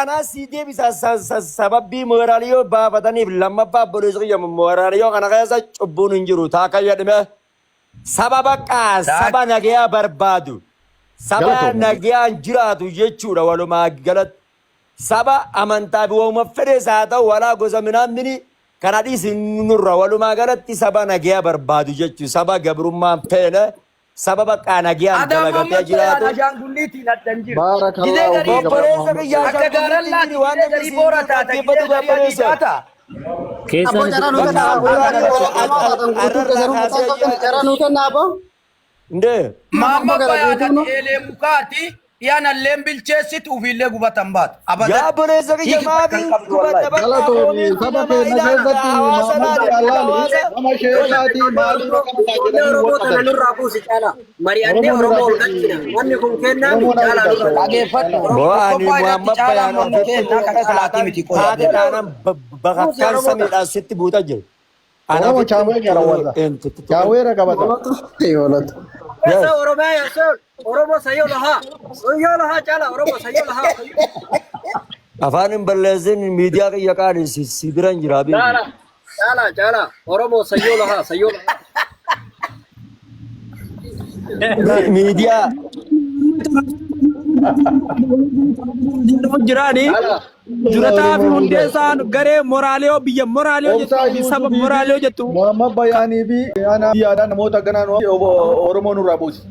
Anaa sii deebisa sababbii mooraaliyoo baafataniif lammaffaa obboleessi kiyya mooraaliyoo kana keessa cubbuun hin jiru taakka jedhime saba baqqaa saba nagayaa barbaadu saba Galatooma. nagayaan jiraatu jechuudha. Walumaa galatti saba amantaa fi waanuma fedhes haa ta'u walaa gosa minaamini kana dhiisi nurra walumaa galatti saba nagayaa barbaadu jechuudha. Saba gabrummaan feene, saba baqqaa nagayaan Adaa dalagatee Muhammad Bayaan jiraatu. ashaangulliitiin addan jiru. Baarakallahu Gizee garii fiika Obboleessa Muhammad kiyya akka ashaangulliitiin gaarallaati jiru waan gizee namni garii siin boora jiru taata dhaggeeffatu gizee garii adii obboleessa. taata. Abbo Keessaan carraa nuu Bakka kennaa abbo mooraaliyoo carraa taatan guutuu arrarraa keessanuu kaasee muxaan qabdan carraa nuu kennaa abbo. Ndee. Abbo Muhammad gara Bayaan guutuu ati nu. eelee mukaati dhiyaanalleen bilcheessitu ofiillee gubatan baatu. Yaa Abadan obboleessa kiyya hiiki bakka maafi hin qabdu gubatta wallaahi. bakka Galatoomi koomiitti saba namaa keenya ilaali keessatti hawaasa Muhammad laali Bayaan laali hawaasa. nama sheekaatii maaliif akkana ta'a Ijoollee jedhanii Oromoo wal tana qaban. nurraa buusi caalaa. Mari'annee Oromoon Oromoo irraa ol galchina. Wanni kun kennaa Oromoon caalaa irraa nurraa buusi. Dhageeffadhu. Boo ani Tokkoffaa irratti Muhammad caalaa Bayaan mormi ofitti kennaa kan calaatii taatan miti qoya taate beeku. taanaan Buusi bakakkaan Oromoo tana. samiidhaan sitti buuta jiru. Ana Oromoo ofitti chaawee gara warra. Chaaweera qabata. Yoolatu. Yes. Keessa Oromiyaa yaasol. Oromoo sayyoo lahaa. Sayyoo lahaa caalaa Oromoo sayyoo lahaa. Afaan hin balleessin miidiyaa kiyya qaali si biran jira beeku. Caalaa caalaa caalaa Oromoo sayyoo lahaa sayyoo lahaa. Miidiyaa jiraani Caalaa. durataa fi hundeessaan garee moraaliyoo biyya moraaliyoo Obsaa jettu fi saba Yuusufii fi moraaliyoo jettu Muhammad Bayaanii fi ana yaadaan namoota akkanaa Oromoo nurraa buusi.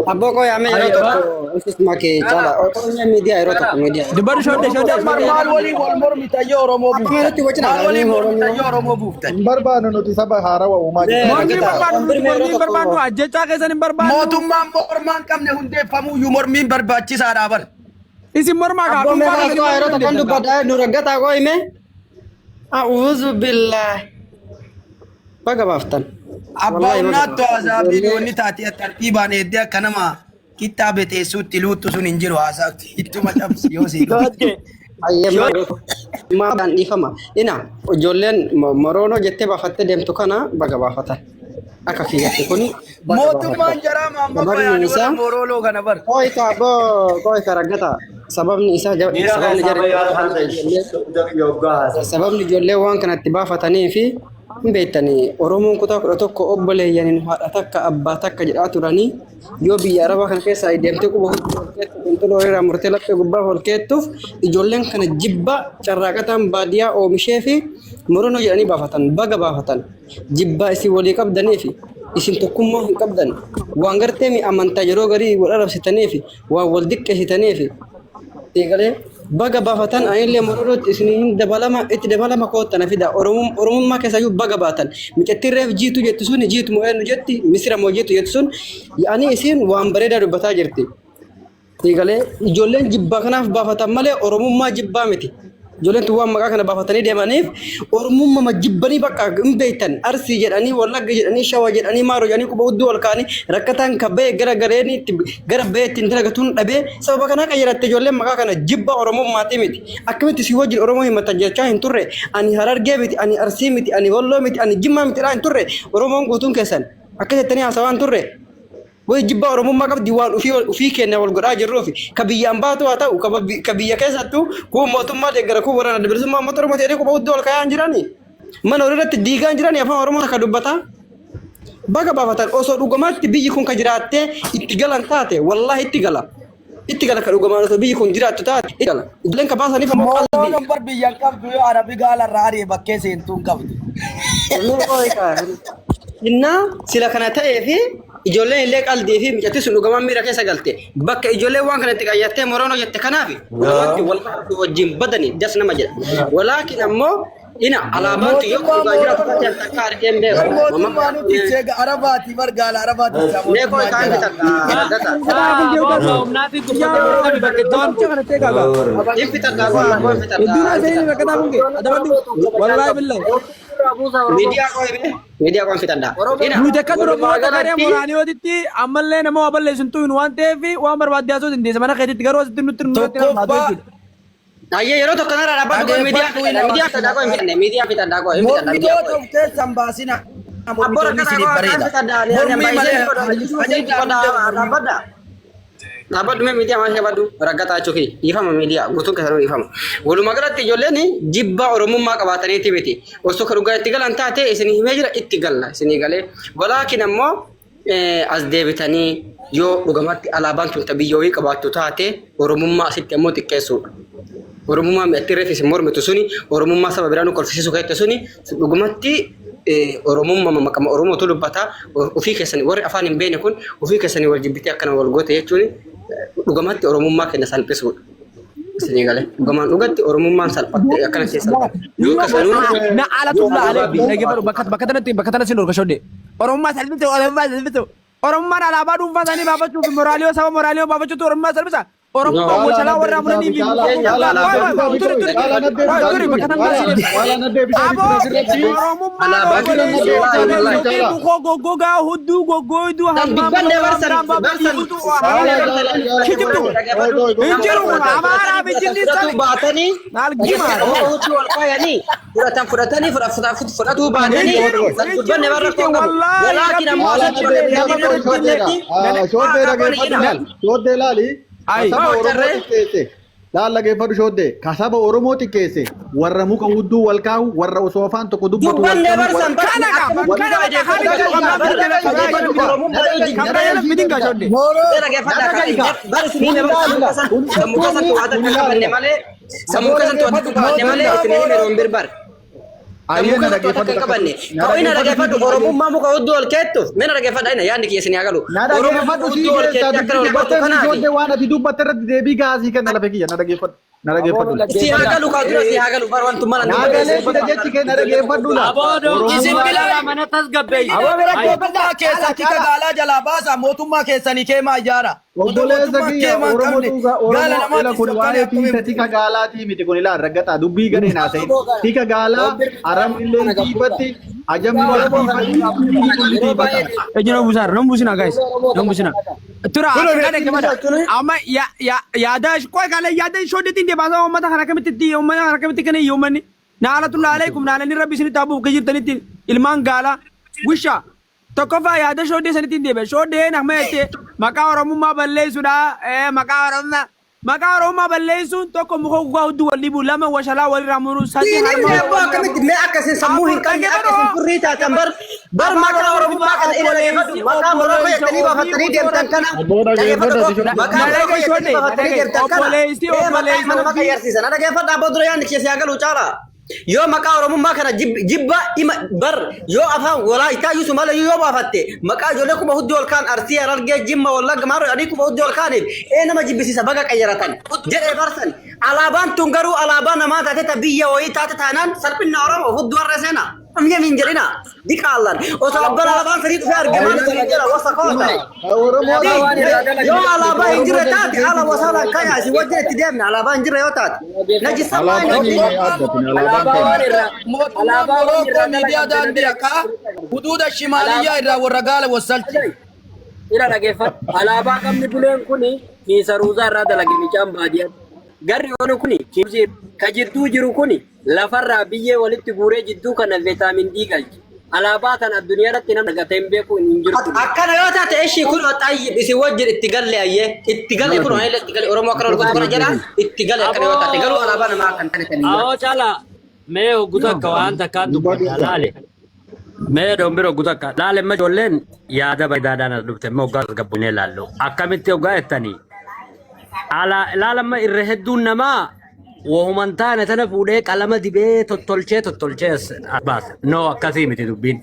Abbo koo yaamee yeroo tokko isis makee Caalaa. caalaa. Oromiyaa miidiyaa yeroo tokko miidiyaa. dubbadhu shoodde shoodde Muzammar maal waliin wal mormitayyoo Oromoo Akkuma buuftan? nutti wajjin Maal waliin haasa'anii mormitayyoo Oromoo buuftan? Hin barbaannu nuti saba haarawa uumaa jirra. Mormii Rakkata barbaannu nuti konfirmee yeroo mormii hin barbaannu tokko ajjechaa keessan hin barbaannu Mootummaan mormaa hin qabne hundeeffamuyyuu mormiin barbaachisaadha bar. Isin mormaa kaa Abbo mee dhuunfaa keessan haasawaa yeroo mormuu tokkon dandeessan kaa. dubbadha nu raggataa koo hime. A'uuzu billaahi. Baga baaftan. Abbaa Wallaahi baga humnaattu baaftan. haasaa fi Ijoollee wanni taate tartiibaan eeddee akka nama qixxaa beteessuutti luuttu sun hin jiru haasaatti ittuma cabsi yoo sii dhufe. Shoodde. Ayyee maadhaan dhiifama. Ina ijoolleen moroonoo jettee baafattee deemtu kana baga baafatan. Akka kiyyatti kuni baga Mootummaan baafatan. jaraa Maamma Sababni Bayaan warra isaa Moorooloo kana bar. kooyka boo kooyka raggata. Sababni isaa Miira sababni keessaa jarri bayyaa kan ta'e kiyya hoggaa haasa. Sababni ijoollee waan kanatti baafatanii fi hin beektanii Oromoon kutaa 11 obboleeyyaniin haadha takka abbaa takka jedhaa turanii yoo biyya Arabaa kana keessaa deemtee quba hudduu ol keettu qunxuloo irraa murtee laphee gubbaa ol keettuuf ijoolleen kana jibba carraaqataan baadiyyaa oomishee fi moronoo jedhanii baafatan baga baafatan jibbaa isin walii qabdanii fi isin tokkummaa hin qabdan waan gartee mi amantaa yeroo garii wal arrabsitanii fi waan wal diqqeessitanii fi Eegalee baga baafatan anillee mororootti isin hin dabalama itti dabalama kootta na fida Oromummaa keessayyuu baga baatan micattiin reef jiitu jettu sun jiitu moo eenyu jetti misira moo jiitu jettu sun yaani isin waan bareedaa dubbataa jirti. Eegalee ijoolleen jibbaa kanaaf baafatan malee Oromummaa jibbaa miti. Ijoolleen tun waan maqaa kana baafatanii deemaniif Oromummaa jibbanii bakka hin beektan Arsii jedhanii Wallagga jedhanii Shawa jedhanii Maaroo jedhanii quba hudduu ol kaa'anii rakkataan ka ba'e gara gareen itti gara ba'e ittiin dalagatuun dhabee sababa kanaa qayyaratte ijoolleen maqaa kana jibba Oromummaatii miti. Akkamitti si wajjin Oromoo himatan jechaa hin turre ani Harargee miti ani Arsii miti ani Walloo miti ani Jimmaa miti dhaa hin turre Oromoon guutuun keessan akka jettanii haasawaa hin turre. Way jibbaa Oromummaa qabdi waan ufii ufii keenya wal godhaa jirruufi ka biyyaan baatu haa ta'u ka ka biyya keessattuu kuun mootummaa deeggara kuun waraana adda bilisummaa uummata Oromoo ta'ee quba hudduu ol kaayaa hin jirani. Mana walirratti diigaa hin jirani afaan Oromoo takka dubbataa. Baga baafatan osoo dhugamaatti biyyi kun ka jiraattee itti galan taate wallaahi itti gala. Itti gala ka dhugamaan osoo biyyi kun jiraattu taate itti gala. Ijoolleen ka baasaniif ammoo qalbii. Mooroon bar biyya hin qabdu yoo arabi gaala irraa ari'e bakkee seentuu hin qabdu. Innaa sila kana ta'ee fi ijoolleen illee qaldii fi micatti sun dhugamaan miira keessa galte. Bakka ijoolleen waan kana itti qayyattee moroonoo jette kanaaf dhugumatti wal wajjin badani das nama jedha. Walaakin ammoo ina alaabaan tun yoo Mootummaa dhugaa jiraatu mooroo taate takka argee hin bar beeku. mootummaa nuti seega arabaati bar gaala arabaati isaa Mee koo mootummaa isaan jala. bitadha raggata. Hin bitadha koo koo hin bitadha Iddoo hin seeni bitadha. rakkataa kun kee adabadhu wallaahi billahi. Miidiyaa koo hime miidiyaa koo hin bitadha. Ina Nuti akka dura walumaa bu'oota garee galatti moraaniyootitti ammallee nama waa balleessu hin tuqnu waan ta'eef waan barbaadde haasoo dandeessa mana keetitti garuu asitti nutti nurratti nama haasoo Tokkoffaa jechuudha. Ayyee yeroo tokko narraa dhaabbadhu koo miidiyaa dhageeffadhu fixadha ina miidiyaa fixadha koo hin fixanne miidiyaa fixadha koo hin fixadha miidiyaa Mormitoota koo. of keessan baasina. Abboo Mormitoonni rakkataa isiniif koo akkaan bareeda. fixadha ani ani Mormii malee baay'isee ajajaa fixadha hin dhaabbadha. Dhaabbadhu mee miidiyaa maal qabadhu raggataa jechuu kiyya. Dhiifama miidiyaa guutuun keessanuu dhiifama. Walumaa galatti ijoolleen jibbaa Oromummaa qabaataniiti miti. Osoo ka dhugaa itti galan taate isin himee jira itti galla isinii galee. Walaakin ammoo as deebitanii yoo dhugamatti alaabaan tun ta biyya wayii qabaattu taate Oromummaa asitti ammoo xiqqeessuudha. Oromummaa mi'atti reef isin mormitu suni Oromummaa saba biraa nu kolfisiisuu keette suni dhugumatti Oromummaa maqama Oromootu dubbata. Ofii keessanii warri afaan hin beekne kun ofii keessanii wal jibbitee akkana wal goote jechuun dhugamatti Oromummaa keenya salphisuudha. Isinii galee dhugamaan dhugatti Oromummaan salphatte akkana keessa salphatte. Yoo kasanuu Na alatullaa alee dhaggeeffadhu bakka tanatti bakka tanatti sin dhorka shodde. Oromummaa salphisu Oromummaa salphisu. Oromummaan alaabaa dhuunfaa isaanii baafachuuf moraaliyoo saba moraaliyoo baafachuutu Oromummaa salphisa. Oromummaa wacalaa warra amuranii fi turi bakka tanatti Aboo Oromummaan obboleessii obboleessii mukoo goggogaa hudduu goggoyduu hammaa kijibdu hin jiru kun amaaraa fi jinni fudhatuu baatanii maal gimaa huccuu wal faayanii fudhatan fudhatanii fudhatuu baatanii dubbanne warra koo qabu. Walaakin ammoo Shooddee dhageeffadhu laal. Shooddee laali. Kasaba Oromoo xiqqeesse. Laal dhageeffadhu shooddee. Kasaba Oromoo xiqqeesse. Warra muka hudduu wal kaa'u warra osoo afaan tokko dubbatu wal Dubbanne kaa'u. barsan Kana kana Sammuu keessatti waan takka qabanne malee isin hin yeroon birbar. Sammuu keessatti waan takka qabanne. Ka'ina dhageeffadhu Oromummaa muka hudduu ol keettuuf. Mina dhageeffadha ina yaadni kiyya isin haa galu. Na Oromummaa dhageeffadhu sii hudduu ol keessaa keetti akkana ol gootu dubbatte kanaafi. shooddee waan ati dubbatte irratti deebii gaasii kenna lafa kiyya na dhageeffadhu. Na dhageeffadhu. Si haa galu kaa dura si haa galu bar wantummaa nan Naa galee jira jechi kee na dhageeffadhu laa. Isin bilaa mana tasgabbeessi. Mootummaa keessan tika gaalaa jalaa baasa mootummaa keessanii keemaa ijaara. Obboleessa kiyya Mootummaa keemaa hin Oromoo qabne dhugaa gaala Oromoo ila namaatti kun waa'ee sokkane tiisa akkamiin tika gaalaatii miti kun ilaa raggataa dubbii gadheen haasa'in. Tika gaalaa aramillee tiifatti ajamillee tiifatti hundi kulli tiifata. Ejjino busaar non busina guys non busina. Tura kana dhaggeeffadha. Amma yaada qoy kana yaada shooddeetiin deebaasaa uummata kana akkamitti itti uummata kana akkamitti kana uummanni naalatullaa alaykum naalanii rabbi isinitti habuuf kan jirtanitti ilmaan gaalaa wisha tokkoffaa yaada shooddee sanitti hin deebi'a. Shooddeen amma jettee maqaa Oromummaa balleessuudha maqaa Oromummaa maqaa Oromummaa balleessuun tokko muka gogaa hudduu wal dhiibuu lama washalaa walirraa muruu sadii Diinagdee harma abbaa akkamitti mee akka isin sammuu hin qabne akka isin furrii taatan bar bar maqaa Oromummaa kana ila dhageeffadhu maqaa Morokoo jettanii baafattanii deemtan kana dhageeffadhu maqaa Morokoo jettanii baafattanii deemtan kana ee maqaa ima nama qayyarsiisan dhageeffadhu abbaa dura yaadni keessa yaa galu caala yoo maqaa Oromummaa kana jibba ima bar yoo afaan walaayitaa yuusu malee yoo baafatte maqaa ijoollee kuma hudduu ol kaan Arsii Harargee Jimma Wallagga maaroo adii kuma hudduu ol kaaniif ee nama jibbisiisa baga qayyaratan jedhee barsan Alaabaan tun garuu alaabaa namaa taate ta biyya wayii taate taanaan salphinna Oromoo hudduu har'a seena. Amyam hin jedhina. Diqaallan. Osoo abbaan alaabaan sadii dhufee arge maal isin jedha wasa koota. Oromoo Yoo alaabaa hin jirre taate ala wasaala kaya isin wajjin itti deemna alaabaa hin jirre yoo taate. Najisa maa hin Alaabaan hojii. keenya adda tuni alaabaan keenya. Mootummaan Morookoo miidiyaa daandii haqaa huduuda shimaaliyyaa irraa warra gaala wassalchi. Ila dhageeffadhu. Alaabaa qabni buleen kuni kiisa ruuzaa irraa dalage micaan baadiyyaa. Garri onu kuni kiisii ka jidduu jiru kuni lafarraa biyyee walitti guuree jidduu kana vitamin D galche. Alaabaa tan addunyaa irratti namni argatee hin beeku hin jiru. Akkana yoo taate ishii kun xayyib isin wajjin itti galle ayyee itti galle kun anillee itti galle Oromoo akkana ol gootu kana jedha itti galle akkana yoo taate garuu alaabaa namaa akkan tane tane. Awoo caalaa mee hoggu takka waan takkaan dubbadha laale. Mee dhombir hoggu takka laale amma ijoolleen yaada bareedaadhaan as dhufte amma hoggaa tasgabboonee laallu. Akkamitti hoggaa jettanii ala laala amma irra hedduun namaa wahuman taane tana fuudhee qalama dibee tottolchee tottolchee as baasa. No akkasii miti dubbiin.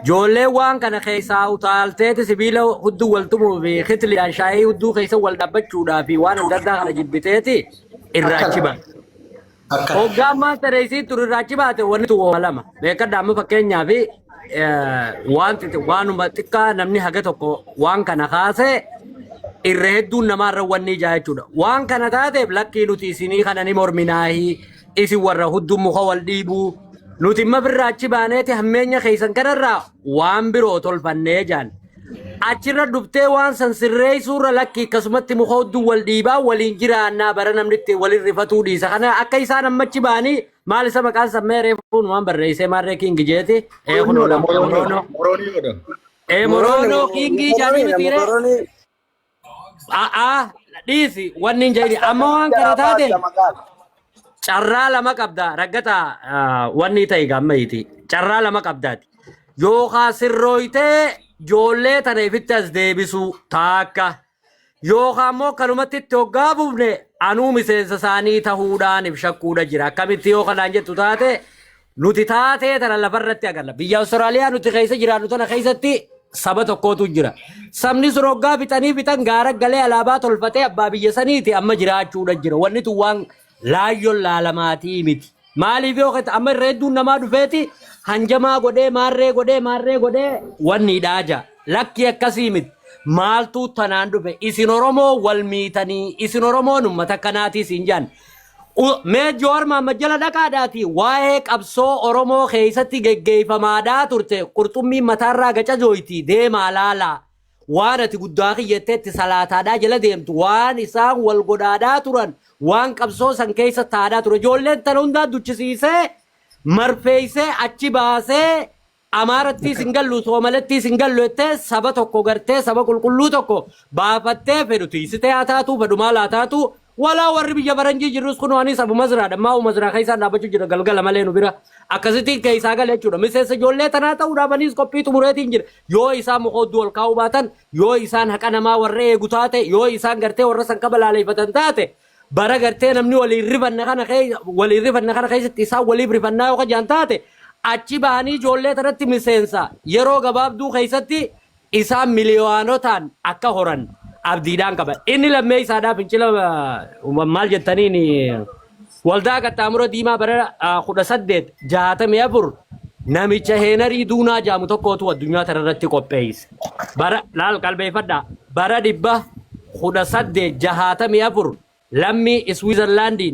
Ijoolleen waan kana keessaa utaalteeti sibiila hudduu wal tumuu fi kitiliidhaan shaayii hudduu keessa wal dhaabbachuudhaa fi waan adda addaa kana jibbiteeti irraa achi baate. Hoggaan maal tareessii turu irraa achi baate wanni tu wooma lama. Beekadha amma fakkeenyaaf waan waanuma xiqqaa namni haga tokko waan kana kaasee irra hedduun namaarra wanni ijaa jechuudha. Waan kana taateef lakkii nuti isinii kana ni morminaahii isin warra hudduu muka wal dhiibuu nuti imma birraa achi baaneeti hammeenya keessan kanarraa waan biroo tolfannee jaan. Achirra dhuftee waan san sirreessuurra lakkii akkasumatti muka hudduu wal dhiibaa waliin jiraannaa bara namni itti walin rifatuu dhiisa. Kana akka isaan ammachi ba'anii maal isa maqaan sammee reefuun waan barreessee maarree kiingi jeeti. Ee kun Morooniyoodha moroonoo. Morooniyoodha. Ee moroonoo kiingii jaanii mitiiree. A'aa, dhiisi wanni hin jedhini. Amma waan kana taate carraa lama qabda raggata, wanni ta'e gaammayiiti. Carraa lama qabdaati. Yookaan sirrooytee ijoollee tana ifitti as deebisuu taakka. Yookaan immoo kanumatti itti hoggaa buufne anuu miseensa isaanii tahuudhaan if shakkuudha jira. Akkamitti yoo kanaan jettu taate, nuti taatee tana lafarratti agarra. Biyya Awustiraaliyaa nuti keessa jiraannu tana keessatti saba tokkootu jira. Sabni sun hoggaa fixanii fixan gaara galee alaabaa tolfatee abbaa biyya saniiti amma jiraachuudha jira. Wanni tun waan laayyoon laalamaatii miti. Maaliif yoo amma irra hedduun namaa dhufeeti hanjamaa godhee, maarree godhee, maarree godhee wanni hidhaa jira. Lakki, akkasii miti. Maaltu tanaan dhufe? Isin Oromoo wal miitanii, isin Oromoon uummata akkanaatii siin jaan. Mee Jowaar Mahaammad jala dhaqaadhaati waa'ee qabsoo Oromoo keessatti geggeeffamaadhaa turte, qurxummiin mataarraa gaca jooyti, deemaa laalaa. Waan ati guddaa kiyyatteetti salaataadhaa jala deemtu, waan isaan wal godhaadhaa turan, waan qabsoo san keessa taadhaa ture. Ijoolleen tana hundaa duchisiisee, marfeessee, achi baasee, Amaarattiis hin gallu, Soomalettiis hin gallu jettee saba tokko gartee saba qulqulluu tokko baafattee, fedhu tiisitee haa taatu, fedhu maal haa taatu, walaa warri biyya faranjii jirrus kun anis abu mazraadha, maa mazraa keessaan dhaabbachuu jira galgala malee nu bira akkasittiin keessaa gale jechuudha. Miseensa ijoollee tanaa ta'uudhaaf anis qophii xumureetiin jira. Yoo isaan muka hudduu ol kaa'uu baatan, yoo isaan haqa namaa warra eegu taate, yoo isaan gartee warra san kabalaaleeffatan taate, bara gartee namni waliin rifanne kana waliin rifanne kana keessatti isaan waliif rifannaa yoo kajaan taate, achi bahanii ijoollee tanatti miseensa yeroo gabaabduu keessatti isaan miliyoanotaan akka horan abdiidhaan qaba. Inni lammeessaadhaa fincila maal jettaniin waldaa qaxxaamura diimaa bara 1864 namicha Heenarii Duunaa jaamu tokkootu addunyaa tanarratti qopheesse. Bara laal qalbeeffadhaa, bara 1864 lammii Switzerlaandii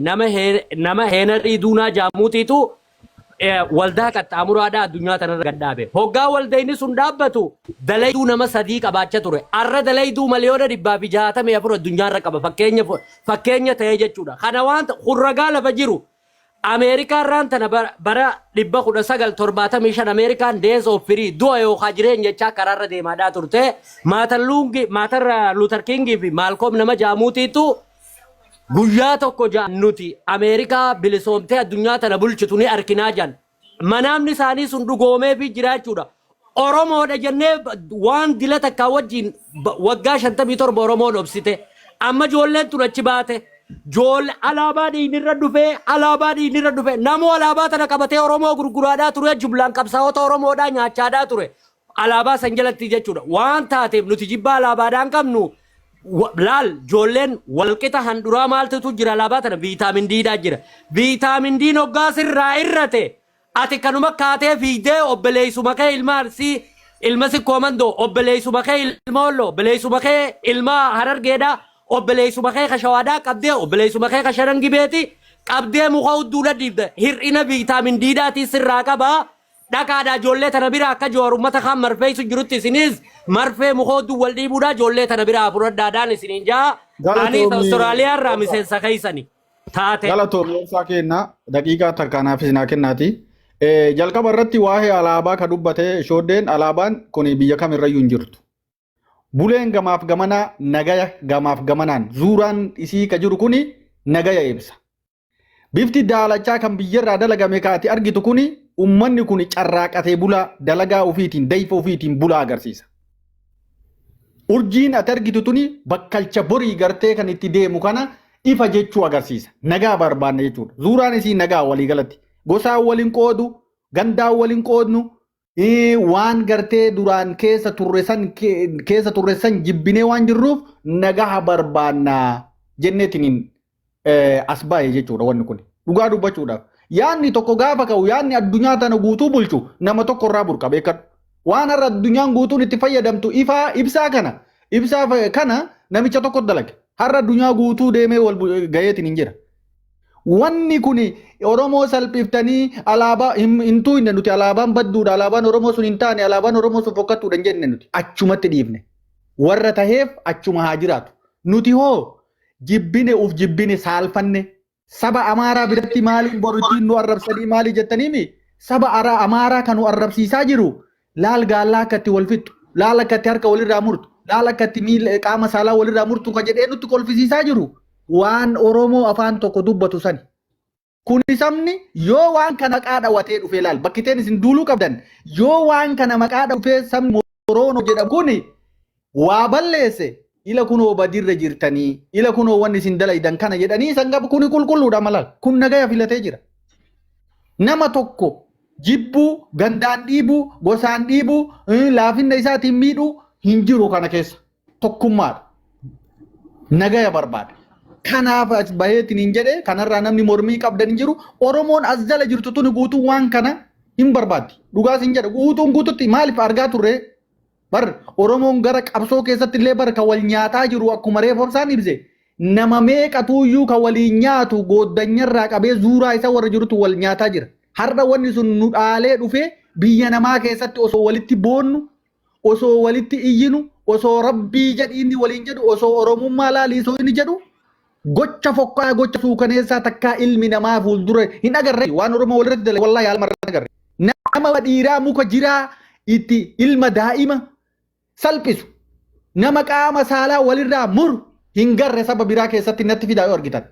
nama Heenarii Duunaa jaamuutiitu waldaa qaxxaamuraadhaa addunyaa tanarra gad dhaabe. Hoggaa waldayni sun dhaabbatu dalayduu nama sadii qabaachaa ture. Arra dalayduu 164,000,000 addunyaarra qaba. Fakkeenya ta'ee jechuudha. Kana waan hurragaa lafa jiru. Ameerikaan raan tana bara 1975 Ameerikaan Days of Free, du'a yookaan jireenya jechaa karaarra deemaadhaa turte. Maartin Luungi, Maartin Luther Kingii fi Maalkoom nama jaamuutiitu guyyaa tokko jaan nuti Ameerikaa bilisoomtee addunyaa tana bulchitu ni arkinaa jaan. Manaamni isaanii sun dhugoomee fi jiraachuudha. Oromoodha jennee waan dila takkaa wajjin waggaa 57 Oromoon obsite. Amma ijoolleen tun achi baate. Ijoollee alaabaa dhiinirra dhufee, alaabaa dhiinirra dhufee, namoo alaabaa tana qabatee Oromoo gurguraadhaa ture, jumlaan qabsaa'ota Oromoodhaa nyaachaadhaa ture. Alaabaa san jalatti jechuudha. Waan taateef nuti jibbaa alaabaadhaan qabnu laal, ijoolleen walqixa handhuraa maaltutu jira? Alaabaa tana vitamin D'dhaa jira. Vitamin D'n hoggaa sirraa irrate ati kanuma kaatee fiigdee obboleessuma kee ilma Arsii, ilma Sikkoo Mandoo, obboleessuma kee ilma Walloo, obboleessuma kee ilma Harargeedhaa, obboleessuma kee kashawaadhaa qabdee, obboleessuma kee kashanan Gibeeti qabdee muka hudduudha dhiibda. Hir'ina vitamin D'dhaatii sirraa qabaa. Dhaqaadhaa ijoollee tana bira, akka Joowar uummata kaan marfeessu jirutti isinis marfee muka hudduu wal dhiibuudhaa ijoollee tana biraa fudhadhaadhaan isiniin jaa. Anis Galatoomi. Awustiraaliyaa irraa miseensa keessani taate. Galatoomi obsaa kenna, daqiiqaa takkaanaafis naa kennaati. Jalqaba irratti waa'ee alaabaa ka dubbate shooddeen, alaabaan kun biyya kamirrayyuu hin jirtu. Buleen gamaaf gamanaa nagaya, gamaaf gamanaan zuuraan isii ka jiru kuni nagaya ibsa. Bifti daalachaa kan biyyarraa dalagame kaati argitu kuni ummanni kun carraaqatee bulaa, dalagaa ofiitiin, dayfa ofiitiin bulaa agarsiisa. Urjiin ati argitu tuni bakkalcha borii gartee kan itti deemu kana ifa jechuu agarsiisa. Nagaa barbaanna jechuudha. Zuuraan isii nagaa waliigalatti. Gosaan waliin qoodu, gandaan waliin qoodnu, waan gartee duraan keessa turre san jibbinee waan jirruuf nagaa barbaanna jenneetiniin as bahe jechuudha wanni kun. Dhugaa dubbachuudhaaf. Yaadni tokko gaafa ka'u, yaadni addunyaa tana guutuu bulchu nama tokko irraa burqa, beekadhu. Waan har'a addunyaan guutuun itti fayyadamtu ifaa ibsaa kana, ibsaa kana namicha tokko dalage. Har'a addunyaa guutuu deemee wal gaheetiin hin jira. Wanni kun Oromoo salphiftanii alaabaa hin tuuyne nuti, alaabaan badduudha, alaabaan Oromoo sun hin taane, alaabaan Oromoo sun fokkattuudha hin jenne nuti, achumatti dhiifne. Warra taheef achuma haa jiraatu. Nuti hoo jibbine, uf jibbine, saalfanne. Saba Amaaraa biratti maaliin boru ittiin nu arrabsanii maali jettaniimi, saba Amaaraa kan nu arrabsiisaa jiru laal, gaallaa akka itti wal fixxu, laal akka itti harka walirraa murtu. Laala akka itti miila qaama saalaa walirraa murtu ka jedhee nutti kolfisiisaa jiru waan Oromoo afaan tokko dubbatu sani. Kuni sabni yoo waan kana maqaa dhawatee dhufee laal bakkiteen isin duuluu qabdan yoo waan kana maqaa dhufee sabni Moroonoo jedhamu kuni waa balleesse ila kunoo badirra jirtanii ila kunoo wanni isin dalaydan kana jedhanii isan qabu kuni qulqulluudha malal kun nagaya filatee jira. Nama tokko jibbuu gandaan dhiibuu gosaan dhiibuu laafinna isaatiin miidhuu hin jiru kana keessa tokkummaadha. Nagaya barbaada. Kanaaf as baheetiin hin jedhe kanarraa namni mormii qabdan hin jiru. Oromoon as jala jirtu tuni guutuun waan kana hin barbaaddi. Dhugaas hin jedha guutuun guututti maaliif argaa turre bar Oromoon gara qabsoo keessatti illee bar kan wal nyaataa jiru akkuma reefu obsaan ibse nama meeqatuuyyuu kan waliin nyaatu gooddanyarraa qabee zuuraa isa warra jirutu wal nyaataa jira. Har'a wanni sun nu dhaalee dhufee biyya namaa keessatti osoo walitti boonnu osoo walitti iyyinu osoo rabbii jedhi inni waliin jedhu osoo oromummaa laalii osoo inni jedhu gocha fokkaa gocha suukaneessaa takkaa ilmi namaa fuuldura hin agarre waan oromoo walirratti dalage wallaahi haala marra agarre nama dhiiraa muka jiraa itti ilma daa'ima salphisu nama qaama saalaa walirraa muru hin garre saba biraa keessatti natti fidaa yoo argitan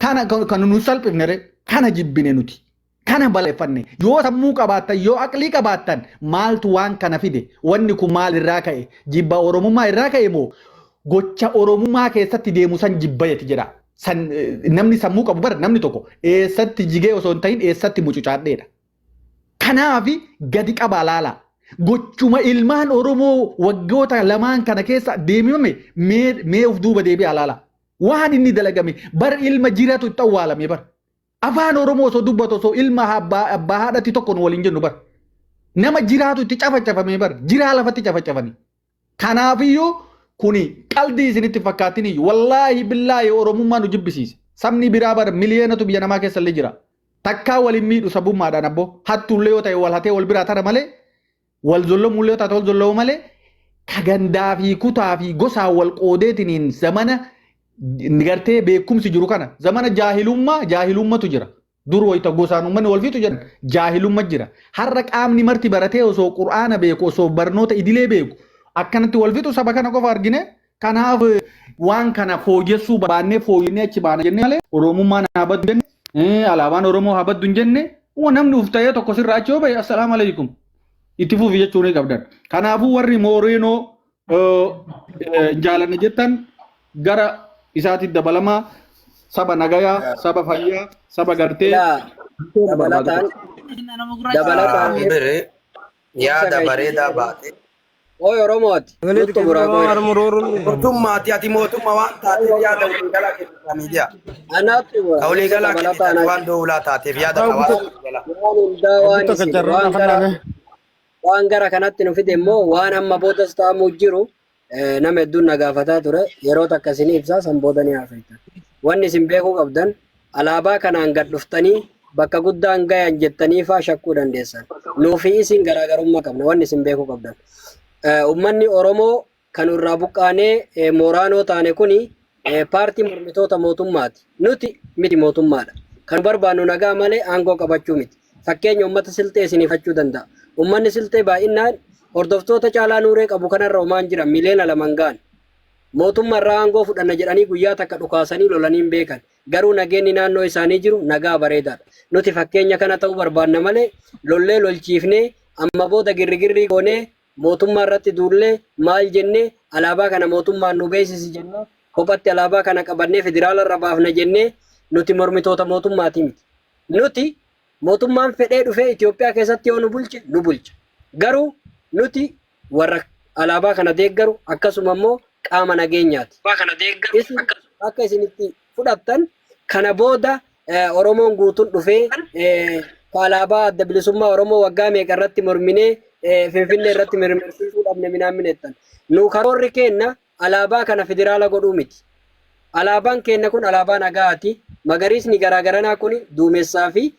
Kana kan nu salphifne ree kana jibbine nuti. Kana baleffanne yoo sammuu qabaattan yoo aqlii qabaattan maaltu waan kana fide wanni kun maal irraa ka'e jibba oromummaa irraa ka'e moo gocha oromummaa keessatti deemu san jibbayeeti jedha. San namni sammuu qabu bara namni tokko eessatti jigee osoo hin ta'in eessatti mucucaadheedha. Kanaafi gadi qabaa laalaa. Gochuma ilmaan Oromoo waggoota lamaan kana keessa deemame mee of duuba deebi'aa laalaa. Waan inni dalagame bar ilma jiratu itti awwaalame bar. Afaan Oromoo osoo dubbatu osoo ilma abbaa haadhatti tokko nu waliin jennu bar. Nama jiraatu itti cafacafame bar. Jiraa lafatti cafacafani. Kanaafiyyuu kuni qaldii isinitti fakkaatin iyyuu wallaahi billaahi Oromummaa nu jibbisiise. Sabni biraa bar miliyeenatu biyya namaa keessa illee jira. Takkaa waliin miidhu sabummaadhaan abboo. Hattuullee yoo ta'e wal hatee wal biraa tara malee wal zollomuullee yoo taate wal zollomu malee ka gandaa fi kutaa fi gosaan wal qoodeetiniin zamana gartee beekumsi jiru kana zamana jaahilummaa jaahilummatu jira. Dur wayita gosaan uummanni wal fiixu jedhan jaahilumma jira. Har'a qaamni marti baratee osoo qur'aana beeku osoo barnoota idilee beeku akkanatti wal fixu saba kana qofa argine. Kanaaf waan kana fooyyessuu baannee fooyyinee achi baana jennee malee Oromummaan haa baddu hin jenne alaabaan Oromoo haa baddu hin jenne namni uf ta'ee tokko sirraa achi yoo bahe assalaamu alaikum itti fufi jechuu ni qabdan. Kanaafuu warri Mooreenoo jaalanne jettan gara isaatti dabalamaa saba nagayaa, saba fayyaa, saba gartee Dabalataan dabalataan Bire yaada bareedaa baate. Oi Oromooti. Nutti buraa qoy. Mootummaati ati mootummaa waan taateef yaada waliigalaa kennitaa miidiyaa. Anaatti buraa. Ka waliigalaa Dabalataan kennitaa waan doolaa taateef yaada hawaasa waliigalaa. waan hundaa waan isin waan gara waan gara kanatti nu fide immoo waan amma boodas ta'amuu jiru nama hedduun na gaafataa ture yeroo takka isin ibsaa san booda ni haasoftan. Wanni isin beekuu qabdan alaabaa kanaan gad dhuftanii bakka guddaan gayan jettanii faa shakkuu dandeessan. Nuufi isin garaagarummaa qabna wanni isin beekuu qabdan. Uummanni Oromoo kan irraa buqqaanee mooraanoo taane kuni paartii mormitoota mootummaati. Nuti miti mootummaadha. Kan barbaannu nagaa malee aangoo qabachuu miti. Fakkeenya uummata Silxee isiniif hachuu danda'a. Uummanni Silxee baay'inaan hordoftoota Caalaa Nuuree qabu kanarra homaan jiran miliyoona laman ga'an. Mootummaa irraa aangoo fudhanna jedhanii guyyaa takka dhukaasanii lolanii hin beekan. Garuu nageenni naannoo isaanii jiru nagaa bareedaadha. Nuti fakkeenya kana ta'uu barbaanna malee lollee lolchiifnee amma booda girrigirrii goonee mootummaa irratti duullee maal jennee alaabaa kana mootummaan nu beeksisi jennee kophatti alaabaa kana qabannee federaala irra baafna jennee nuti mormitoota mootummaatii miti. Nuti mootummaan fedhee dhufee Itoophiyaa keessatti yoo nu bulche nu bulcha. Garuu nuti warra alaabaa kana deeggaru akkasuma immoo qaama nageenyaati. Isin akka isin itti fudhattan kana booda Oromoon guutuun dhufee ka alaabaa adda bilisummaa Oromoo waggaa meeqa irratti morminee Finfinnee irratti mirmirsiisuu dhabne minaan minettan. Nu karoorri keenna alaabaa kana federaala godhuu miti. Alaabaan keenna kun alaabaa nagaati. Magariisni garaagaranaa kun duumessaa fi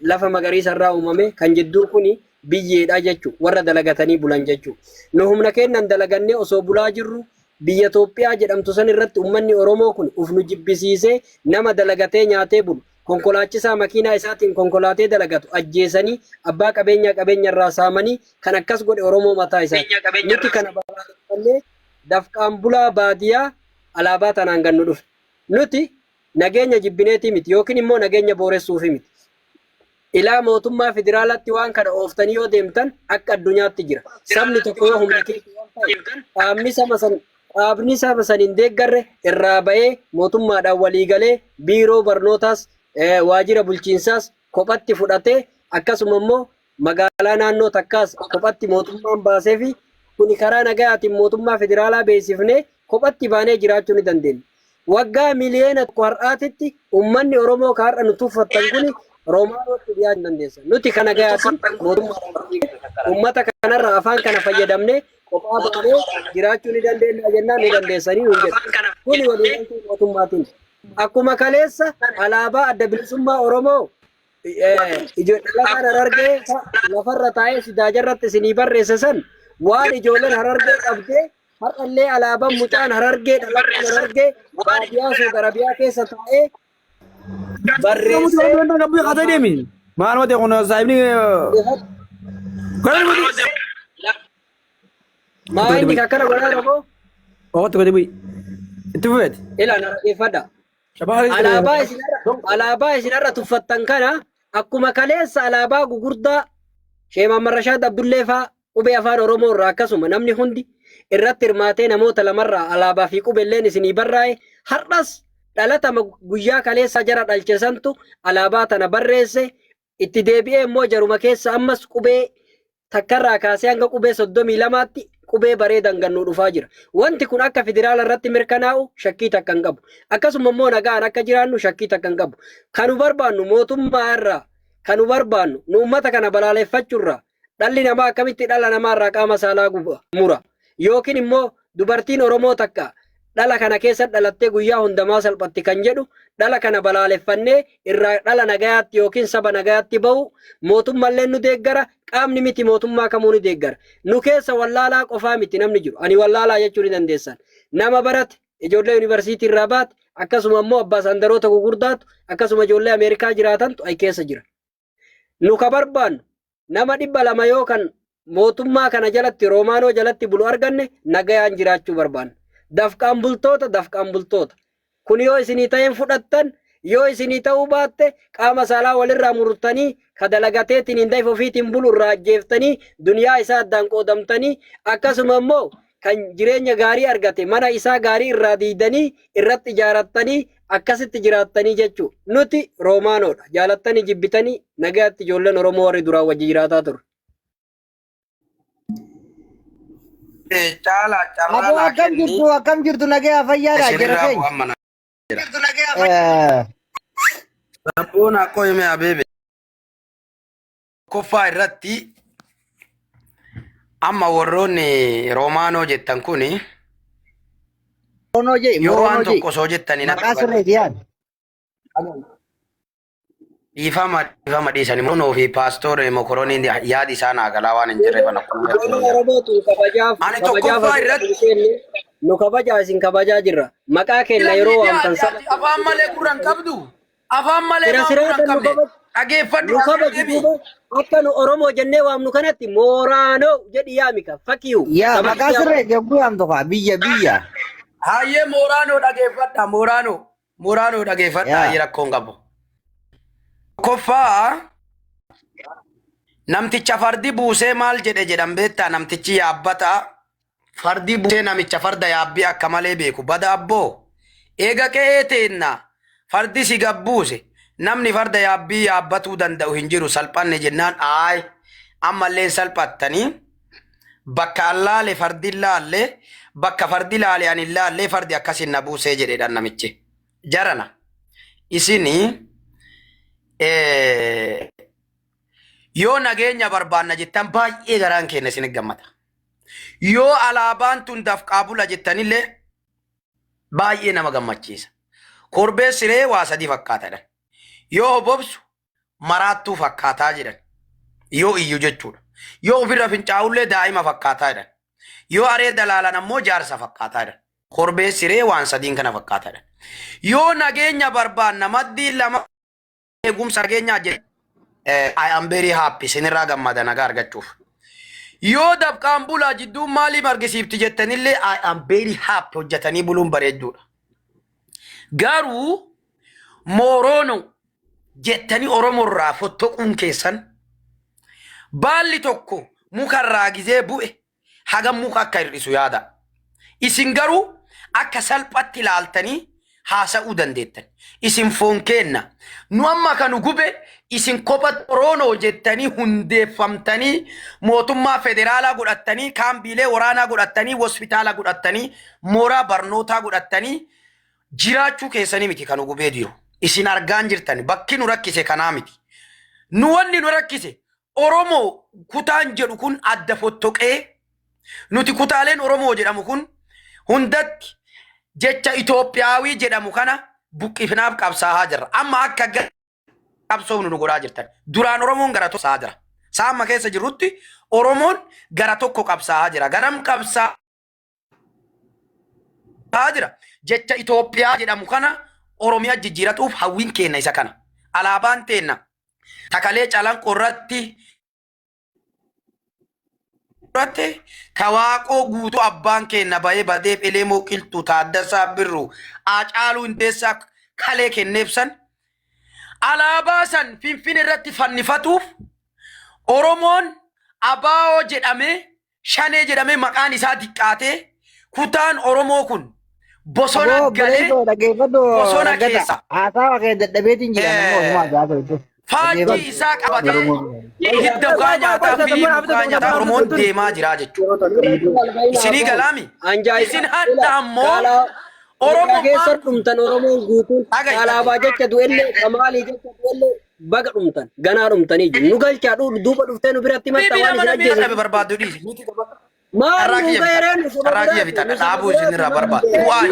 lafa magariisa irraa uumame kan jidduu kun biyyeedha jechuudha. Warra dalagatanii bulan jechuudha. Nu humna keennan dalagannee osoo bulaa jirru biyya Itoophiyaa jedhamtu san irratti uummanni Oromoo kun uf nu jibbisiisee nama dalagatee nyaatee bulu. Konkolaachisaa makiinaa isaatiin konkolaatee dalagatu ajjeesanii abbaa qabeenyaa qabeenya irraa saamanii kan akkas godhe Oromoo mataa isaati. Nuti kana balaaleffannee dafqaan bulaa baadiyaa alaabaa tanaan gannu dhufe. Nuti nageenya jibbineetii miti yookiin immoo nageenya booressuufi miti. Ilaa mootummaa federaalaatti waan kana ooftanii yoo deemtan akka addunyaatti jira. Sabni tokko yoo humna keessa waan ta'e dhaabni saba san dhaabni saba san hin deeggarre irraa ba'ee mootummaadhaan walii galee biiroo barnootaas waajjira bulchiinsaas kophatti fudhatee akkasuma immoo magaalaa naannoo takkaas kophatti mootummaan baasee fi kuni karaa nagayaatiin mootummaa federaalaa beeksifnee kophatti baanee jiraachuu ni dandeenya. Waggaa 1 miliyoona har'aatitti uummanni Oromoo ka har'a nu tuffattan kuni Roomaanootti dhiyaachuu hin dandeessan. Nuti kana gayaatiin mootummaadhaan walii galee uummata kanarraa afaan kana fayyadamnee kophaa baanee jiraachuu ni dandeenya jennaan ni dandeessanii nuun jedhu. Kuni waliigaltee mootummaatiin. Akkuma kaleessa alaabaa Adda Bilisummaa Oromoo dhalataan Harargee lafarra taa'ee sidaajarratti isinii barreesse san waan ijoolleen Harargee qabdee har'allee alaabaan mucaan Harargee dhalataan Harargee baadiyyaa Suudi Arabiyaa keessa taa'ee barreessee Maal mate kun saahibni gara buti. Maa inni akkana godhaa raboo? Ogotti gadi bu'i. Itti fufeeti. Ila na dhaggeeffadha. Alaabaa isinarra tuffattan kana akkuma kaleessa alaabaa gugurdaa Sheeh Mahammad Rashaad Abdullee faa qubee afaan Oromoo irraa akkasuma namni hundi irratti hirmaatee namoota lamarraa alaabaa fi qubelleen isinii barraa'e har'as dhalatama guyyaa kaleessa jara dhalche santu alaabaa tana barreesse itti deebi'ee immoo jaruma keessa ammas qubee takkarraa kaasee hanga qubee 32tti qubee bareedan gannuu dhufaa jira. Wanti kun akka federaala irratti mirkanaa'u shakkii takka hin qabu. Akkasuma immoo nagaan akka jiraannu shakkii takka hin qabu. Kanu barbaannu mootummaa irraa kanu barbaannu nu uummata kana balaaleffachuurraa dhalli namaa akkamitti dhala namaa irraa qaama saalaa guba mura yookiin immoo dubartiin Oromoo takka dhala kana keessa dhalattee guyyaa hundamaa salphatti kan jedhu dhala kana balaaleffannee irraa dhala nagayaatti yookiin saba nagayaatti bahu mootummallee nu deeggara, qaamni miti mootummaa kamuu ni deeggara. Nu keessa wallaalaa qofaa miti namni jiru. Ani wallaalaa jechuu ni dandeessan. Nama barate, ijoollee yuunivarsiitii irraa baate, akkasuma immoo abbaa sandaroota gugurdaatu, akkasuma ijoollee Ameerikaa jiraatantu ai keessa jira. Nu ka barbaannu nama 200 yoo kan mootummaa kana jalatti Roomaanoo jalatti bulu arganne nagayaan jiraachuu barbaanna. Dafqaan bultoota, dafqaan bultoota. Kun yoo isinii ta'een fudhattan, yoo isinii ta'uu baatte qaama saalaa walirraa murtanii ka dalagateetiin hin dayif ofiitiin bulu irraa ajjeeftanii duniyaa isaa addaan qoodamtanii akkasuma immoo kan jireenya gaarii argate mana isaa gaarii irraa diidanii irratti ijaarattanii akkasitti jiraattanii jechuu. Nuti Roomaanoodha. Jaalattanii jibbitanii nagaatti ijoolleen Oromoo warri duraan wajji jiraataa turre. Caalaa carraa Aboo naa akkam kenni. jirtu, akkam jirtu, nagaya fayyaadha jara Isinirraa keenya. bu'an mana jira. Sabboon akkoo hime abeebe. Tokkoffaa irratti amma warroonni Roomaanoo jettan kuni Moroonoo jee, yoo waan moroonoo jee. tokko osoo jettanii natti Maqaa bada. sirreeti yaad. Dhiifama dhiifama dhiisanii Moroonoo fi paastoor Mokoroniin yaadi isaan haagalaa waan hin jirreef ana akkuma Ijoolleen Oromoo tun kabajaaf Ani kabajaaf tokkoffaa as irratti hin seenne nu kabajaa isin kabajaa jirra. Maqaa keenya yeroo waamtan saba afaan malee gurra hin qabdu. Afaan malee sira maa gurra siraata hin nu qabne. kabaj Dhageeffadhu nu kabaji deebi. duuba akka nu Oromoo jennee waamnu kanatti mooraanoo jedhi yaamika fakiyu Yaa saba maqaa sirreeti yogguu yaamtu kaa biyya biyya. Hayyee mooraanoo dhageeffadha mooraanoo. Mooraanoo dhageeffadha Yaa. hayyee rakkoon qabu. Tokkoffaa namticha fardi buusee maal jedhe jedhan beektaa? Namtichi yaabbataa fardi buusee namicha farda yaabbii akka malee beeku bada abboo eega qe'ee teenna fardi si gabbuuse namni farda yaabbii yaabbatuu danda'u hin jiru salphanne jennaan aay ammallee salphattanii bakka an laale fardi hin laalle bakka fardi laale an hin laalle fardi akkasin na buusee jedhedhan namichi jarana isini yoo nageenya barbaanna jettan baay'ee garaan keenya isin gammada. Yoo alaabaan tun dafqaa bula jettanillee baay'ee nama gammachiisa. Korbeessi siree waa sadii fakkaatadha. Yoo hobobsu maraattuu fakkaataa jedhan. Yoo iyyu jechuudha. Yoo ofirra fincaa'ullee daa'ima fakkaataa jedhan. Yoo areeda laalan ammoo jaarsa fakkaataa jedhan. Korbeessi siree waan sadiin kana fakkaataadha. Yoo nageenya barbaanna maddii lama Eegumsa nageenyaa jedhe. I am very happy isinirraa gammada nagaa argachuuf. Yoo dabqaan bulaa jidduun maaliif argisiifti jettanillee, I am very happy, hojjetanii buluun bareedduudha. Garuu mooroono jettanii Oromoorraa fottoquun keessan, baalli tokko mukarraa gizee bu'e hagam muka akka hir'isu yaada. Isin garuu akka salphatti ilaaltanii haasa'uu dandeettan. Isin foon keenna. Nu amma kan nu gube isin kopha Oroonoo jettanii hundeeffamtanii, mootummaa federaalaa godhattanii, kaambiilee waraanaa godhattanii, hospitaala godhattanii, mooraa barnootaa godhattanii jiraachuu keessanii miti kan nu gubee jiru. Isin argaan jirtan bakki nu rakkise kanaa miti. Nu wanni nu rakkise Oromoo kutaan jedhu kun adda fottoqee, nuti kutaaleen Oromoo jedhamu kun hundatti jecha Itoophiyaawii jedhamu kana buqqifnaaf qabsaa'aa jirra. Amma akka qabsoofnu nu godhaa jirtan. Duraan Oromoon gara tokko jira. Saama keessa jirrutti Oromoon gara tokko qabsaa'aa jira. Garam qabsaa'aa jira? Jecha Itoophiyaa jedhamu kana Oromiyaa jijjiiratuuf hawwiin keenya isa kana. Alaabaan teenna takalee Calanqoo irratti tawaaqoo guutuu abbaan keenya bahee badeef Elemoo Qilxuu, Taaddasaa Birruu, Acaaluu Hundeessaa kalee kenneef san, alaabaa san Finfinnee irratti fannifatuuf Oromoon Abaa'oo jedhamee, Shanee jedhamee maqaan isaa diqqaatee, kutaan Oromoo kun bosona Aboo galee obboleessoo, dhaggeeffadhu. Bosona Raggata. keessa. Haasawa kee dadhabeetiin jira, namni ofumaa gaafa jechuudha. Faajjii Dhaggeeffadhu. isaa qabatee hidda mukaa nyaataa fi mukaa nyaataa Oromoon deemaa jira jechuudha. Isinii galaami? Isin hadda ammoo Oromoo keessa Oromummaan dhumtan, Oromoon guutuun Dhaga'i. alaabaa jecha du'ellee, kamaalii jecha du'ellee, baga dhumtan, ganaa dhumtanii jiru. Nu galchaa, duuba dhuftee nu biratti matta Bibi waan nama isin namni ajjeesu. dhabe barbaaddu dhiisi. Maal Carraa nu kiyya gahereen bitadha. Carraa kiyya bitadha. Dhaabuu isinirraa barbaadu. Bu'aa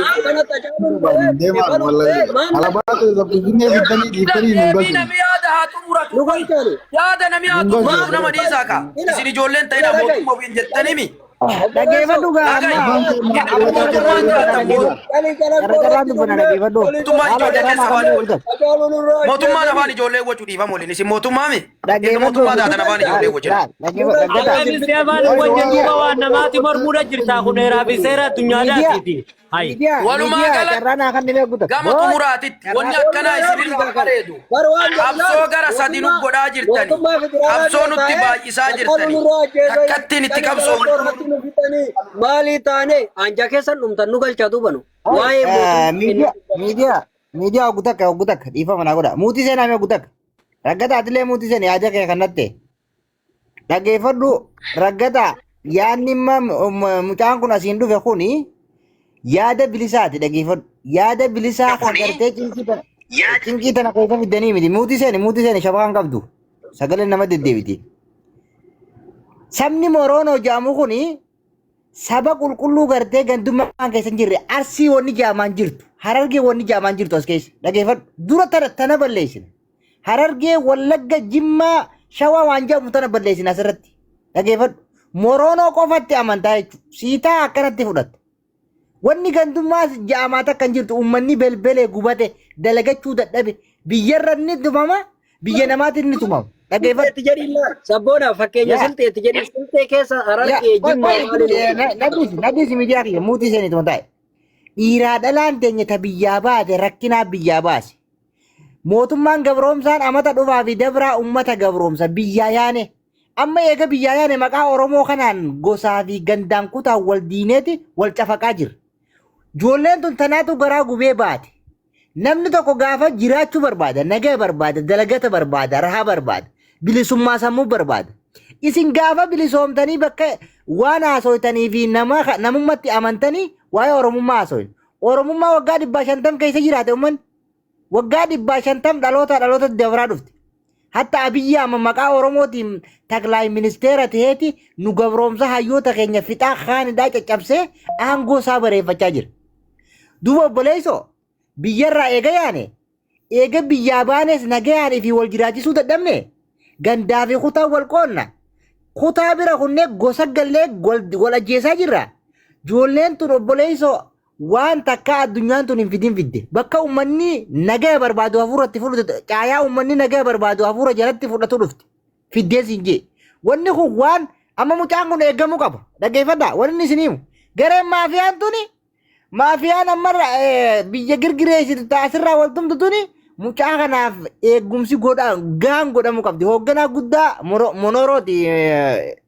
Deemaan wallahi. Alaabaa Finfinnee fiddanii dhiiftanii nu Deebii galchine. Nami yaada haa xumuratu. Nu galchaani. Yaada nami haa Nu xumuratu, galchine. nama dhiisaa kaa. Isin ijoolleen ta'ina mootummaa ofiin jettanii. Dhaggeeffadhu gaa Dhaga'i. amma. Amma mootummaan jiraatan Carraa dubbana, dhaggeeffadhu. Mootummaan Haala ijoollee carraa keessa naa afaan kan mootummaan afaan ijoollee wacuu dhiifama waliin. Isin mootummaami? Erga Dhaggeeffadhu. mootummaa taatan afaan ijoollee wacuu. Dhaggeeffadhu. Raggata. Akkamitti afaan wajjin duuba waan namaati mormuudha jirtaa? Kun heeraa fi seera addunyaadhaatiiti. Hayi. Miidiyaa Walumaa miidiyaa galatti carraa naa kan dhibee guuta. gama xumuraatitti wanni akkanaa isinirraa bareedu. Qabsoo gara sadi nu godhaa jirtani. Qabsoo nutti baay'isaa jirtani. Takkattiin itti qabsoo Maalii taane anja keessan dhumtan, nu galchaa duubanu. Waa'ee mootummaa Miidiyaa miidiyaa miidiyaa oggu takka, oggu takka dhiifama naa godha. Muutii seenaa mee oggu takka. Raggata, atillee muutii seeni, yaada kee kannatte. Dhaggeeffadhu Raggata, yaadni imma mucaan kun asiin dhufe kuni yaada bilisaati, dhaggeeffadhu. Yaada bilisaa kan gartee cinqii tana keessa fiddanii miti. Muutii seeni, muutii seeni, shabakaan qabdu. Sagaleen nama deddeebiti. Sabni Moroonoo jedhamu kuni saba qulqulluu gartee gandummaan keessa hin jirre. Arsii wanni jaamaan jirtu, Harargee wanni jaamaan jirtu as keessa, dhaggeeffadhu. Dura tana balleessina. Harargee, Wallagga, Jimmaa, Shawaa waan jedhamu tana balleessina asirratti, dhaggeeffadhu. Moroonoo qofatti amantaa jechuudha, siitaa akkanatti fudhatta. Wanni gandummaa jaamaa takka hin jirtu. Uummanni belbelee gubate, dalagachuu dadhabe, biyyarra ni tumama, biyya namaatiin ni tumama, dhaggeeffadhu. Silxeetti jedhiin laal. Sabboona fakkeenya Silxeetti jedhiin, Silxee keessa Harargee, Jimmaa maaliin Nadhiisi, nadhiisi, miidiyaa kiyya muutii seenitu taa'e. Dhiiraa dhalaan teenya ta biyyaa baate rakkinaa biyyaa baase. Mootummaan gabroomsaan amata dhufaa fi dabraa ummata gabroomsa biyyaa yaane. Amma eega biyyaa yaane maqaa Oromoo kanaan gosaa fi gandaan kutaan wal diineeti wal cafaqaa jira. Ijoolleen tun tanaatu garaa gubee baate. Namni tokko gaafa jiraachuu barbaada, nagaa barbaada, dalagata barbaada, rahaa barbaada, bilisummaa sammuu barbaada. Isin gaafa bilisoomtanii bakka waan haasoytanii fi nama namummatti amantanii waa'ee Oromummaa haasoyne. Oromummaa waggaa 150 keessa jiraate uummanni. Waggaa 150 dhaloota dhalootatti dabraa dhufte. Hatta Abiyyi amma maqaa Oromootiin taklaay ministeera ta'eeti nu gabroomsa, hayyoota keenya fixaa, kaanidhaa caccabsee aangoo isaa bareeffachaa jira. Duuba obboleessoo, biyyarraa eega yaane, eega biyyaa baanes nagayaan fi wal jiraachisuu dadhabne, gandaa fi kutaa wal qoonna. Kutaa bira kunnee gosa gallee wal ajjeesaa jirra. Ijoolleen tun obboleessoo Waan takka addunyaan tun hin fidin fidde. Bakka uummanni nagaya barbaadu hafuura itti fudhatu, caayaa uummanni nagaya barbaadu hafuura jalatti fudhatu dhufte. Fiddee siin jee. Wanni kun waan amma mucaan kun eegamuu qaba. Dhaggeeffadhaa wanni inni isin himu. Gareen maafiyaan tuni, maafiyaan amma biyya girgireessitu taasirraa wal tumtu tuni, mucaa kanaaf eegumsi godha gahaan godhamuu qabdi. Hoogganaa guddaa monorooti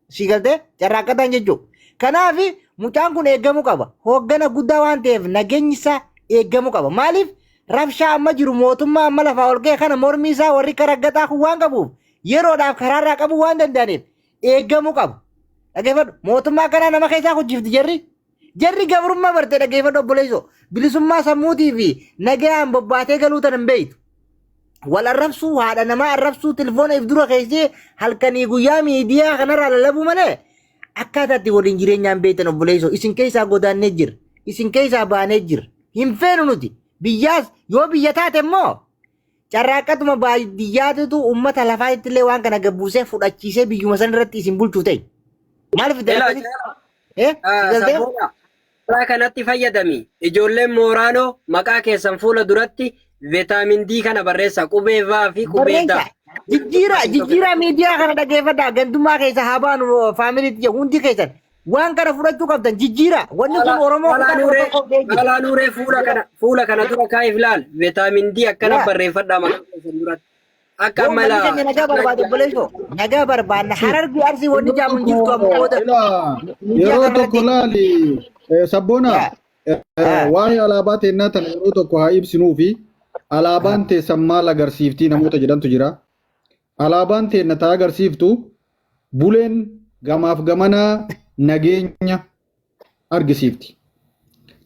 si galtee carraaqqataan jechuudha. Kanaaf mucaan kun eegamuu qaba. Hooggana guddaa waan ta'eef nageenyi isaa eegamuu qaba. Maaliif rabshaa amma jiru, mootummaa amma lafaa ol ka'e kana mormii isaa warri karaggataa kun waan qabuuf, yeroodhaaf karaarraa qabuu waan danda'aniif eegamuu qaba. Dhaggeeffadhu, mootummaa kanaa nama keessaa hojjifti jarri. Jarri gabrummaa barte, dhaggeeffadhu obboleessoo. Bilisummaa sammuutii fi nagayaan bobbaatee galuu tan hin beektu. Wal arrabsuu, haadha namaa arrabsuu, telefoona if dura keessee halkanii guyyaa miidiyaa kanarraa lallabuu malee akkaataa itti waliin jireenyaan beektan obboleessoo. Isin keessaa godaannee jira. Isin keessaa baanee jira. Hin feenu nuti. Biyyaas yoo biyya taate immoo carraaqqatuma baadiyyaatutu uummata lafaatti illee waan kana gabbuusee fudhachiisee biyyuma san irratti isin bulchuu ta'e. Maaliif Ela akkasitti? Eh? Si galtee? Sabboona karaa kanatti fayyadami. Ijoolleen Mooraanoo maqaa keessan fuula duratti vitamin D kana barreessa. Qubee V fi qubee D. Barreessa. Jijjiira jijjiira miidiyaa kana, dhaggeeffadhaa, gandummaa keessa haa baanu, faamiliitti jedhu hundi keessan. Waan kana fudhachuu qabdan, jijjiira. Wanni kun Oromoo Caalaa kutaa kudha Nuuree tokkoof ga'ee jira. Caalaa Nuuree, fuula kana dura kaa'eef laal. Vitamin D akkana barreeffadhaa maqaa keessan duratti. Akka Yoo amma uummanni keenya nagaa barbaade, obboleessoo, nagaa barbaanna. Harargee, Arsii wanni Yeroo jaamu hin jirtu amma tokko booda. ilaa Miidiyaa yeroo tokko kanarratti. laali, sabboona, waa'ee alaabaa teennaa tana yeroo tokko haa ibsinuu fi alaabaan teessan maal agarsiiftii namoota jedhantu jira. Alaabaan teenna taa agarsiiftu buleen gamaaf gamanaa nageenya argisiifti.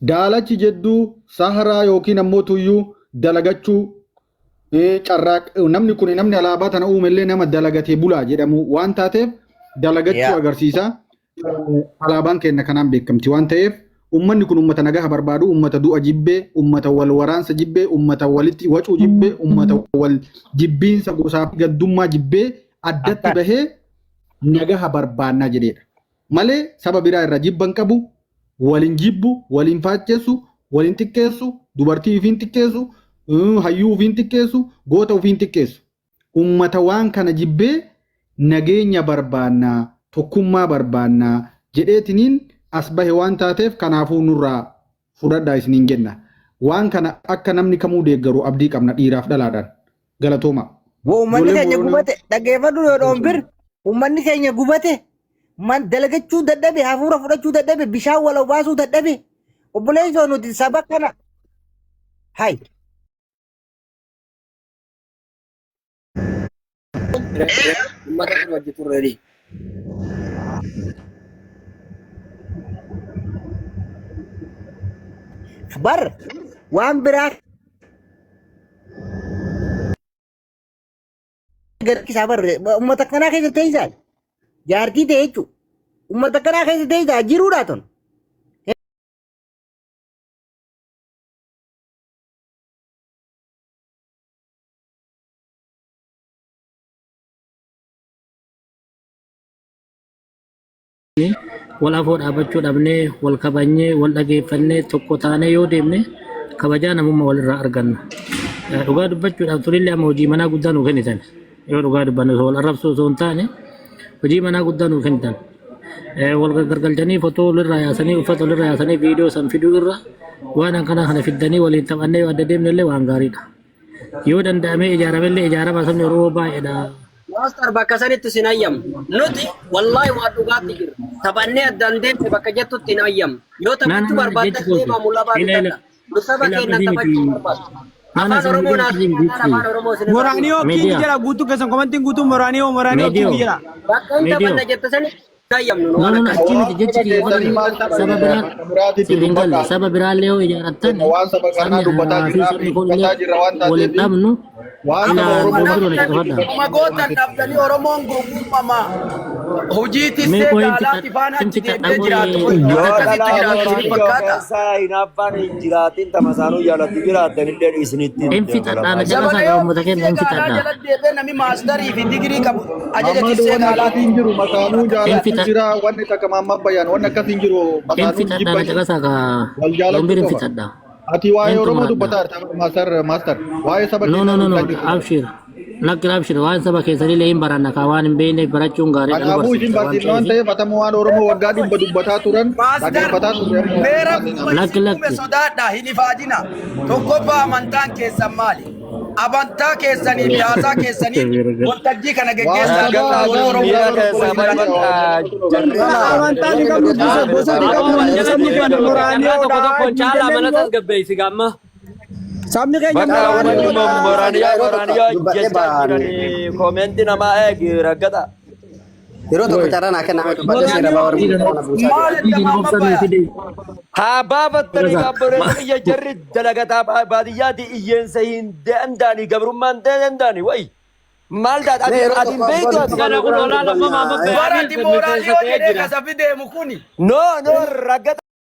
Daalachi jedduu saharaa yookiin ammoo tuyyuu dalagachuu, carraaq namni kun, namni alaabaa tana uumellee nama dalagatee bulaa jedhamu waan taateef dalagachuu agarsiisa. Alaabaan keenya kanaan beekamti waan ta'eef, uummanni kun uummata nagaa barbaadu, uummata du'a jibbee, uummata wal waraansa jibbee, uummata walitti wacuu jibbee, uummata wal jibbiinsa gosaa fi gaddummaa jibbee addatti bahee nagaha barbaannaa jedheedha. Malee saba biraa irraa jibban qabu, waliin jibbu, waliin faacceessu, waliin xiqqeessu, dubartii ofiin xiqqeessu, hayyuu ofiin xiqqeessu, goota ofiin xiqqeessu. Uummata waan kana jibbee nageenya barbaannaa, tokkummaa barbaannaa jedheetiniin as bahe waan taateef, kanaafuu nurraa fudhadhaa isiniin jenna. Waan kana akka namni kamuu deeggaru abdii qabna, dhiiraaf dhalaadhaan. Galatooma. Uummanni Ijoolleen keenya Booranaa gubate, dhaggeeffadhu yoo dhoonbir, uummanni keenya gubate, man dalagachuu dadhabe, hafuura fudhachuu dadhabe, bishaan wal obaasuu dadhabe. Obboleessoo, nuti saba kana hay. Uummata kun wajji turre. Bar waan biraa gadhiisaa, bar uummata kanaa keessa teessaa jaartii ta'e jechuudha. Uummata kanaa keessa teessaa jiruudha tun. Wal afoo dhaabbachuu dhabnee, wal kabajnee, wal dhageeffannee, tokko taanee yoo deemne kabajaa namummaa walirraa arganna. Dhugaa dubbachuudhaaf turillee amma hojii manaa guddaa nuu kennitan. Yoo dhugaa dubbanne, osoo wal arrabsuu osoo hin taane, hojii manaa guddaa nuu kennitan. Wal gargalchanii, fotoo walirraa yaasanii, uffata walirraa yaasanii viidiyoo san fiduu irra, waan akkanaa kana fiddanii waliin taphannee yoo adda deemne illee waan gaariidha. Yoo danda'amee ijaaramellee ijaarama, sabni Oromoo baay'eedha. Master, bakka sanitti sin hayyamu. Nuti wallahi waan dhugaatti jirra. Taphannee addaan deemne bakka jettutti hin hayyamu. Yoo Naan taphachuu naan barbaaddan jechi kooti. deemaa mul'abaa Ila ila bitadha. Nu saba ila keenya akkasii miti. taphachuu barbaadu. Naan Afaan asii Oromoo miidiyaa naaf akkasii miti. afaan Oromoo isin irraa Moraaniyoo deema. kingi Miidiyaa. jedha, guutuu keessan komantiin guutuu moraaniyoo moraaniyoo Miidiyoo. kingi jedha. Bakka hin Miidiyoo. taphanna jette sanitti hin hayyamnu nu No, waan no, no, akkasii. achi miti jechi Saba kiyya keessanii barri maal saba taphanne biraa bakka biraatitti siif hin galle, dubbadhaa. saba biraallee yoo ijaarattan Waan saba kanaa sabni dubbataa Hararaa fi jirraa sabni fi kunillee dubbataa jirra waan waliin taateef dhabnu waan ila saba Oromoo gombiroo na irratti caqafadha. dubbachuu Uma gootan dhabdanii Oromoon gowwummamaa. Hojii Mee tissee qoy hin gaalaati faana hin achi fixadha deebi'ee qoy jiraatu kun Yoo akkasitti dhalaa jiraatu isin Oromoo fakkaata. keessa hinaaffaan hin jiraatin tamasaanuu jaalatti jiraatan illee isinitti Hin hin deemu fixadha na lamaa. caqasaa Zabana gaa yoo uummata keenya tissee hin gaalaa fixadha. jala deebi'ee namni maastarii fi digirii qabu ajaja Maammaaduu tissee wanni gaalaati. akkasii hin jiru masaanuu Hin jaalachuu fixa jira wanni takka maamma bayaan wanni akkasii hin jiru hin masaanuu fixadha na jibban caqasaa gaa wal jaalachuu dombir hin qofa. fixadha. Ati waa'ee Hin Oromoo xumuradha. dubbataa jirta maastar maastar waa'ee saba No no keenyaa no no dubbataa jirtu. abshir. Lakki abshir waan saba keessanii hin baranna kaa waan hin beekne barachuun gaariidha nu Kanaafuu isin barsiifta waan barsiifna waan ta'eef. ta'eef atamu waan Oromoo waggaa dhibba dubbataa turan Maastar dhaggeeffataa turre amma mee waan rabbuma Lakki isin uume lakki. sodaadha hin ifaajina. Tokkoffaa amantaan keessan maali? Amantaa keessanii fi haasaa keessanii waltajjii kana Waan geggeessaa sabaa jirtan aadaa warri Oromoo Miira hundaa keessaa tokko bari jira bakka jarri Amantaan hin qabnu gosa gosa hin Aboo qabnu wal jala sabni deemu keenya carraa tokko moraaniyoodha tokkoon hin caalaa mana jenneen immoo tasgabbeessi gaamma. sabni keenya bakka wanni moraaniyoodha. moraaniyaa Yeroo tokko moraaniyaa dubbadhee jechaa ba'aan jiranii koomenti namaa eegi raggata. yeroo tokko carraa naa kenname dubbadhee seera ba'aa warri kana buusaa maal jira. itti maamma baya? Haa baafattanii gaabboreessa biyya jarri dalagataa baadiyyaati iyyeensa hin danda'ani gabrummaan danda'ani wayi. Maal taate Mee ati yeroo ati hin tokko beektu abboon ati. Kana kun afaan olaa lamma dubbanna. maamma Bara bayaanii ati mooraaliyoo miseensa ta'ee jedhee jira. kasafi deemu kuni. No no raggata.